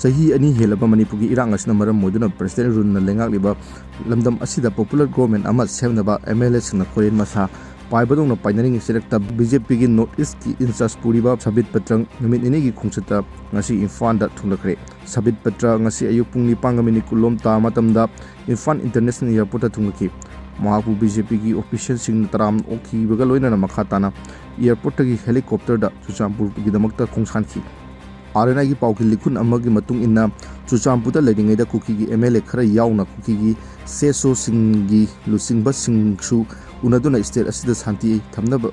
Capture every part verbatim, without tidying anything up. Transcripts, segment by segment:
ꯆꯍꯤ ꯑꯅꯤ ꯍꯦꯜꯂꯕ ꯃꯅꯤꯄꯨꯔꯒꯤ ꯏꯔꯥꯡ ꯑꯁꯤꯅ ꯃꯔꯝ ꯑꯣꯏꯗꯨꯅ ꯄ꯭ꯔꯦꯁꯤꯗꯦꯟꯠ ꯔꯨꯜꯅ ꯂꯩꯉꯥꯛꯂꯤꯕ ꯂꯝꯗꯝ ꯑꯁꯤꯗ ꯄꯣꯄꯨꯂꯔ ꯒꯣꯚꯔꯟꯃꯦꯟꯠ ꯑꯃ ꯁꯦꯝꯅꯕ ꯑꯦꯝ ꯑꯦꯜ ꯑꯦꯁꯤꯡꯅ ꯈꯣꯏꯔꯦꯟ ꯃꯁꯥ ꯄꯥꯏꯕꯗꯧꯅ ꯄꯥꯏꯅꯔꯤꯉꯩ ꯆꯩꯔꯛꯇ ꯕꯤ ꯖꯦ ꯄꯤꯒꯤ ꯅꯣꯔꯠ ꯏꯁ꯭ꯠꯀꯤ ꯏꯟꯆꯥꯔꯖ ꯄꯨꯔꯤꯕ ꯁꯕꯤꯠ ꯄꯇ꯭ꯔ ꯅꯨꯃꯤꯠ ꯅꯤꯅꯤꯒꯤ ꯈꯣꯡꯆꯠꯇ ꯉꯁꯤ ꯏꯝꯐꯥꯜꯗ ꯊꯨꯡꯂꯈ꯭ꯔꯦ꯫ ꯁꯕꯤꯠ ꯄꯇ꯭ꯔ ꯉꯁꯤ ꯑꯌꯨꯛ ꯄꯨꯡ ꯅꯤꯄꯥꯟꯒ ꯃꯤꯅꯤꯠ ꯀꯨꯟꯂꯣꯝ ꯇꯥꯕ ꯃꯇꯝꯗ ꯏꯝꯐꯥꯜ ꯏꯟꯇꯔꯅꯦꯁꯅꯦꯜ ꯑꯦꯌꯔꯄꯣꯔꯠꯇ ꯊꯨꯡꯂꯈꯤ꯫ ꯃꯍꯥꯛꯄꯨ ꯕꯤ ꯖꯦ ꯄꯤꯒꯤ ꯑꯣꯐꯤꯁꯤꯌꯦꯜꯁꯤꯡꯅ ꯇꯔꯥꯝꯅ ꯑꯣꯛꯈꯤꯕꯒ ꯂꯣꯏꯅꯅ ꯃꯈꯥ ꯇꯥꯅ ꯑꯦꯌꯔꯄꯣꯔꯠꯇꯒꯤ ꯍꯦꯂꯤꯀꯣꯞꯇꯔꯗ ꯆꯨꯔꯆꯥꯟꯄꯨꯔꯒꯤꯗꯃꯛꯇ ꯈꯣꯡꯁꯥꯟꯈꯤ꯫ ꯑꯥꯔ ꯑꯦꯟ ꯑꯥꯏꯒꯤ ꯄꯥꯎꯒꯤ ꯂꯤꯈꯨꯟ ꯑꯃꯒꯤ ꯃꯇꯨꯡ ꯏꯟꯅ, ꯆꯨꯔꯆꯥꯟꯄꯨꯔꯗ ꯂꯩꯔꯤꯉꯩꯗ ꯀꯨꯀꯤꯒꯤ ꯑꯦꯝ ꯑꯦꯜ ꯑꯦ ꯈꯔ ꯌꯥꯎꯅ ꯀꯨꯀꯤꯒꯤ ꯁꯤ ꯑꯦꯁ ꯑꯣꯁꯤꯡꯒꯤ ꯂꯨꯆꯤꯡꯕꯁꯤꯡꯁꯨ ꯎꯅꯗꯨꯅ ꯁ꯭ꯇꯦꯠ ꯑꯁꯤꯗ ꯁꯥꯟꯇꯤ ꯊꯝꯅꯕ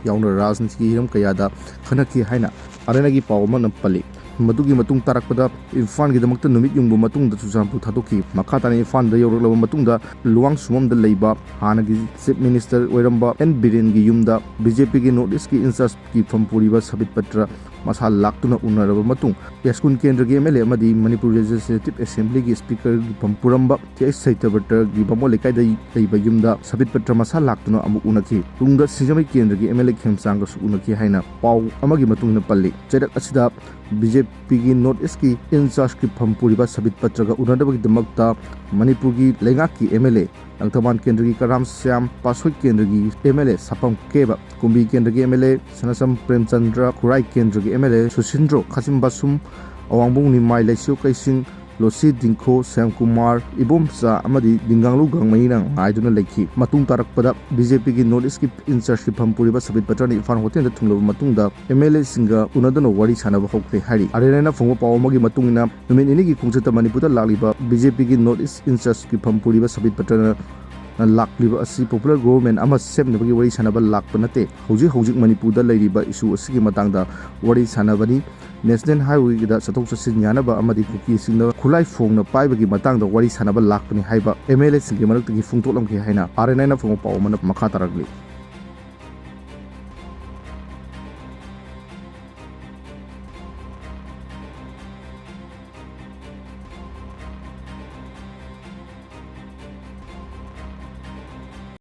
ꯌꯥꯎꯅ ꯔꯥꯖꯅꯤꯇꯤꯒꯤ ꯍꯤꯔꯝ ꯀꯌꯥꯗ ꯈꯟꯅꯈꯤ ꯍꯥꯏꯅ ꯑꯥꯔ ꯑꯦꯟ ꯑꯥꯏꯒꯤ ꯄꯥꯎ ꯑꯃꯅ ꯄꯜꯂꯤ꯫ ꯃꯗꯨꯒꯤ ꯃꯇꯨꯡ ꯇꯥꯔꯛꯄꯗ ꯏꯝꯐꯥꯜꯒꯤꯗꯃꯛꯇ ꯅꯨꯃꯤꯠ ꯌꯨꯡꯕ ꯃꯇꯨꯡꯗ ꯆꯨꯔꯆꯥꯟꯄꯨꯔ ꯊꯥꯗꯣꯛꯈꯤ꯫ ꯃꯈꯥ ꯇꯥꯅ ꯏꯝꯐꯥꯜꯗ ꯌꯧꯔꯛꯂꯕ ꯃꯇꯨꯡꯗ ꯂꯨꯋꯥꯡꯁꯨꯃꯝꯗ ꯂꯩꯕ ꯍꯥꯟꯅꯒꯤ ꯆꯤꯐ ꯃꯤꯅꯤꯁꯇꯔ ꯑꯣꯏꯔꯝꯕ ꯑꯦꯟ ꯕꯤꯔꯦꯟꯒꯤ ꯌꯨꯝꯗ ꯕꯤ ꯖꯦ ꯄꯤꯒꯤ ꯅꯣꯔꯠ ꯏꯁ꯭ꯠꯀꯤ ꯏꯟꯆꯥꯔꯖꯀꯤ ꯐꯝ ꯄꯨꯔꯤꯕ ꯁꯕꯤꯠ ꯄꯇ꯭ꯔ ꯃꯁꯥ ꯂꯥꯛꯇꯨꯅ ꯎꯅꯔꯕ ꯃꯇꯨꯡ, ꯌꯥꯏꯁ꯭ꯀꯨꯜ ꯀꯦꯟꯗ꯭ꯔꯒꯤ ꯑꯦꯝ ꯑꯦꯜ ꯑꯦ ꯑꯃꯗꯤ ꯃꯅꯤꯄꯨꯔ ꯂꯦꯖꯤꯁꯂꯦꯇꯤꯚ ꯑꯦꯁꯦꯝꯕ꯭ꯂꯤꯒꯤ ꯁ꯭ꯄꯤꯀꯔꯒꯤ ꯐꯝ ꯄꯨꯔꯝꯕ ꯇꯤ ꯑꯩꯆ ꯁꯩꯇꯕ꯭ꯔꯇꯒꯤ ꯕꯥꯃꯣꯟ ꯂꯩꯀꯥꯏꯗ ꯂꯩꯕ ꯌꯨꯝꯗ ꯁꯕꯤꯠ ꯄꯇ꯭ꯔ ꯃꯁꯥ ꯂꯥꯛꯇꯨꯅ ꯑꯃꯨꯛ ꯎꯅꯈꯤ꯫ ꯇꯨꯡꯗ ꯁꯤꯡꯖꯃꯩ ꯀꯦꯟꯗ꯭ꯔꯒꯤ ꯑꯦꯝ ꯑꯦꯜ ꯑꯦ ꯈꯦꯝꯆꯥꯡꯒꯁꯨ ꯎꯅꯈꯤ ꯍꯥꯏꯅ ꯄꯥꯎ ꯑꯃꯒꯤ ꯃꯇꯨꯡ ꯏꯟꯅ ꯄꯜꯂꯤ꯫ ꯆꯩꯔꯛ ꯑꯁꯤꯗ ꯕꯤ ꯖꯦ ꯄꯤꯒꯤ ꯅꯣꯔꯠ ꯏꯁ꯭ꯠꯀꯤ ꯏꯟꯆꯥꯔꯖꯀꯤ ꯐꯝ ꯄꯨꯔꯤꯕ ꯁꯕꯤꯠ ꯄꯇ꯭ꯔꯒ ꯎꯅꯅꯕꯒꯤꯗꯃꯛꯇ ꯃꯅꯤꯄꯨꯔꯒꯤ ꯂꯩꯉꯥꯛꯀꯤ ꯑꯦꯝ ꯑꯦꯜ ꯑꯦ ꯂꯪꯊꯕꯥꯜ ꯀꯦꯟꯗ꯭ꯔꯒꯤ ꯀꯔꯥꯝ ꯁ꯭ꯌꯥꯝ, ꯄꯥꯠꯁꯣꯏ ꯀꯦꯟꯗ꯭ꯔꯒꯤ ꯑꯦꯝ ꯑꯦꯜ ꯑꯦ ꯁꯥꯄꯝ ꯀꯦꯕ, ꯀꯨꯝꯕꯤ ꯀꯦꯟꯗ꯭ꯔꯒꯤ ꯑꯦꯝ ꯑꯦꯜ ꯑꯦ ꯁꯅꯥꯁꯝ ꯄ꯭ꯔꯦꯝꯆꯟꯗ꯭ꯔ, ꯈꯨꯔꯥꯏ ꯀꯦꯟꯗ꯭ꯔꯒꯤ ꯑꯦꯝ ꯑꯦꯜ ꯑꯦ ꯁꯨꯁꯤꯟꯗ꯭ꯔꯣ ꯈꯥꯁꯤꯝ ꯕꯥꯁꯨꯝ, ꯑꯋꯥꯡꯕꯨꯡ ꯅꯤꯃꯥꯏ ꯂꯩꯁꯤꯌꯣ ꯀꯩꯁꯤꯡ, ꯂꯣꯁꯤ ꯗꯤꯡꯈꯣ, ꯁ꯭ꯌꯥꯝꯀꯨꯃꯥꯔ ꯏꯕꯣꯝꯆꯥ ꯑꯃꯗꯤ ꯗꯤꯡꯒꯥꯡꯂꯨ ꯒꯥꯡꯃꯩꯅ ꯉꯥꯏꯗꯨꯅ ꯂꯩꯈꯤ꯫ ꯃꯇꯨꯡ ꯇꯥꯔꯛꯄꯗ ꯕꯤ ꯖꯦ ꯄꯤꯒꯤ ꯅꯣꯔꯠ ꯏꯁ꯭ꯠꯀꯤ ꯏꯟꯆꯥꯔꯖꯀꯤ ꯐꯝ ꯄꯨꯔꯤꯕ ꯁꯕꯤꯠ ꯄꯇ꯭ꯔꯅ ꯏꯝꯐꯥꯜ ꯍꯣꯇꯦꯜꯗ ꯊꯨꯡꯂꯕ ꯃꯇꯨꯡꯗ ꯑꯦꯝ ꯑꯦꯜ ꯑꯦꯁꯤꯡꯒ ꯎꯅꯗꯨꯅ ꯋꯥꯔꯤ ꯁꯥꯟꯅꯕ ꯍꯧꯈ꯭ꯔꯦ ꯍꯥꯏꯔꯤ꯫ ꯑꯥꯔ ꯑꯦꯟ ꯑꯥꯏꯅ ꯐꯪꯕ ꯄꯥꯎ ꯑꯃꯒꯤ ꯃꯇꯨꯡ ꯏꯟꯅ, ꯅꯨꯃꯤꯠ ꯅꯤꯅꯤꯒꯤ ꯈꯣꯡꯆꯠꯇ ꯃꯅꯤꯄꯨꯔꯗ ꯂꯥꯛꯂꯤꯕ ꯕꯤ ꯖꯦ ꯄꯤꯒꯤ ꯅꯣꯔꯠ ꯏꯁ꯭ꯠ ꯏꯟꯆꯥꯔꯖꯀꯤ ꯐꯝ ꯄꯨꯔꯤꯕ ꯁꯕꯤꯠ ꯄꯇ꯭ꯔꯅ ꯂꯥꯛꯂꯤꯕ ꯑꯁꯤ ꯄꯣꯄꯨꯂꯔ ꯒꯣꯚꯔꯟꯃꯦꯟꯠ ꯑꯃ ꯁꯦꯝꯅꯕꯒꯤ ꯋꯥꯔꯤ ꯁꯥꯟꯅꯕ ꯂꯥꯛꯄ ꯅꯠꯇꯦ꯫ ꯍꯧꯖꯤꯛ ꯍꯧꯖꯤꯛ ꯃꯅꯤꯄꯨꯔꯗ ꯂꯩꯔꯤꯕ ꯏꯁꯨ ꯑꯁꯤꯒꯤ ꯃꯇꯥꯡꯗ ꯋꯥꯔꯤ ꯁꯥꯟꯅꯕꯅꯤ꯫ ꯅꯦꯁꯅꯦꯜ ꯍꯥꯏꯋꯦꯗ ꯆꯠꯊꯣꯛ ꯆꯠꯁꯤꯟ ꯌꯥꯅꯕ ꯑꯃꯗꯤ ꯀꯨꯀꯤꯁꯤꯡꯅ ꯈꯨꯠꯂꯥꯏ ꯐꯣꯡꯅ ꯄꯥꯏꯕꯒꯤ ꯃꯇꯥꯡꯗ ꯋꯥꯔꯤ ꯁꯥꯟꯅꯕ ꯂꯥꯛꯄꯅꯤ ꯍꯥꯏꯕ ꯑꯦꯝ ꯑꯦꯜ ꯑꯦꯁꯤꯡꯒꯤ ꯃꯔꯛꯇꯒꯤ ꯐꯣꯡꯗꯣꯛꯂꯝꯈꯤ ꯍꯥꯏꯅ ꯑꯥꯔ ꯑꯦꯟ ꯑꯥꯏꯅ ꯐꯪꯕ ꯄꯥꯎ ꯑꯃꯅ ꯃꯈꯥ ꯇꯥꯔꯛꯂꯤ꯫